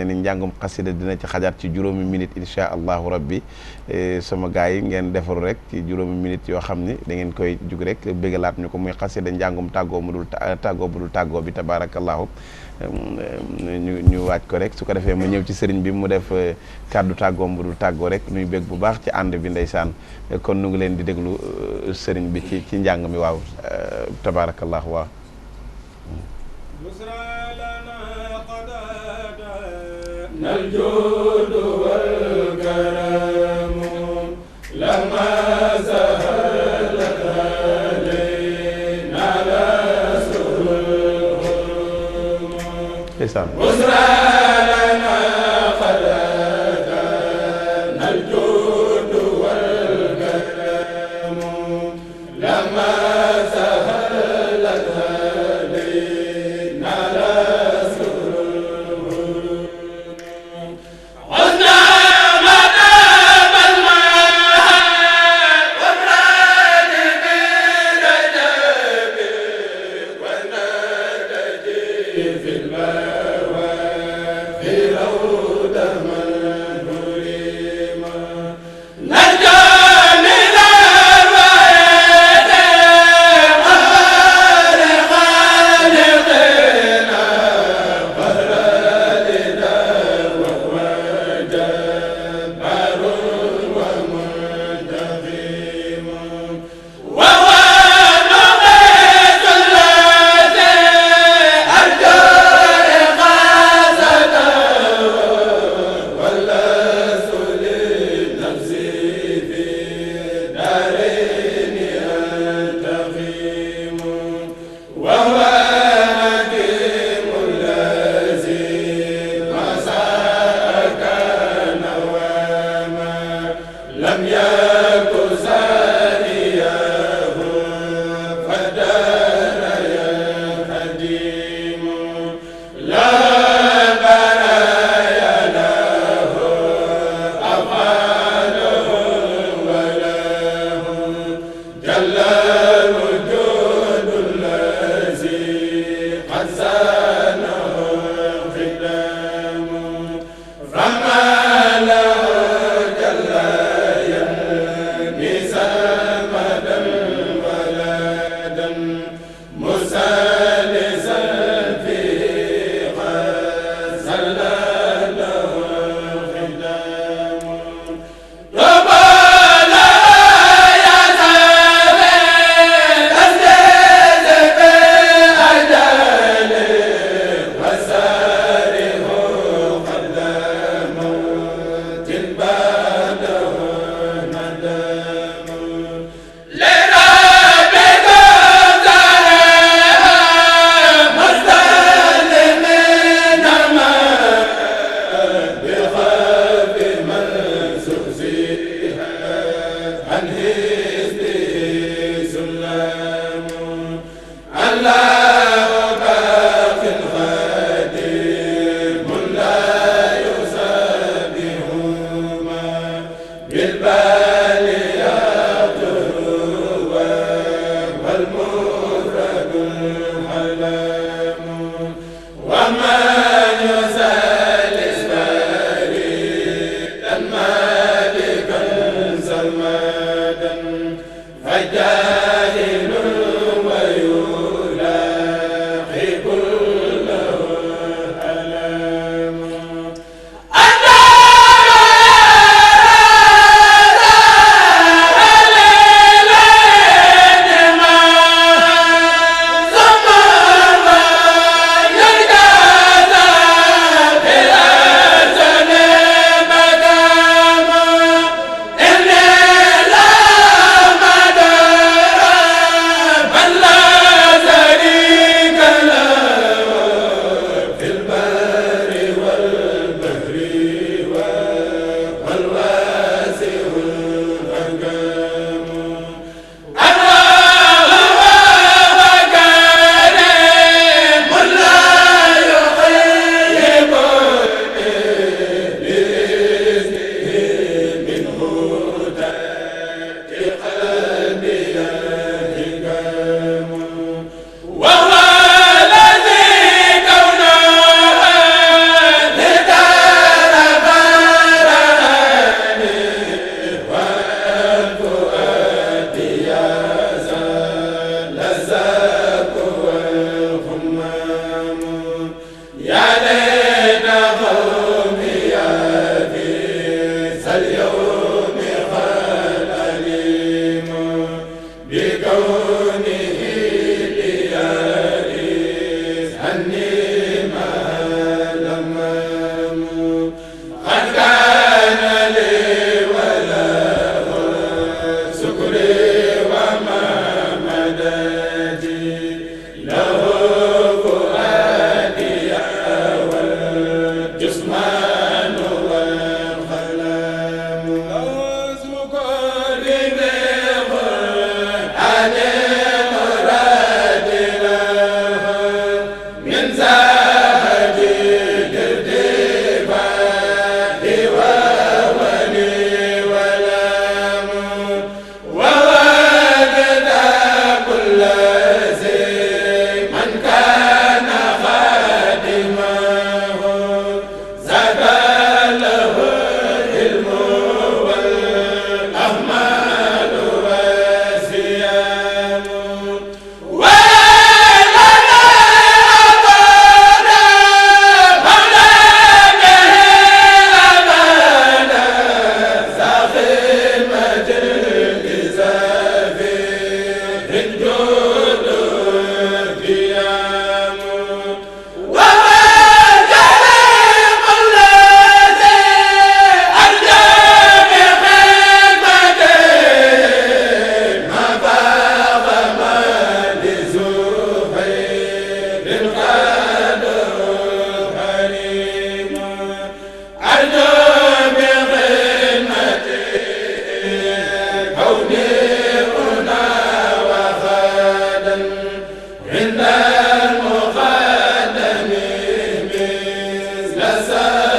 ne ni njàngum xasida dina ci xajaat ci juróomi minute insha allahu rabbi sama gars yi ngeen defaru rek ci juróomi minute yoo xam ni da ngeen koy jug rek bégalaat ñu ko muy xasida njàngum tàggoo mu dul tàggoo bu dul tàggoo bi tabarakallahu ñu waaj ko rek su ko defee ma ñëw ci sëriñ bi mu def kàddu tàggoom bu dul tàggoo rek nuy bég bu baax ci ànd bi ndeysaan kon nu ngi leen di déglu sëriñ bi ci njàng mi waaw tabarakallah waaw الجود والكرم لما سهل علينا رسول ndeysaan الجود والكرم لما سهل علينا في البوابة عند المقدم مثل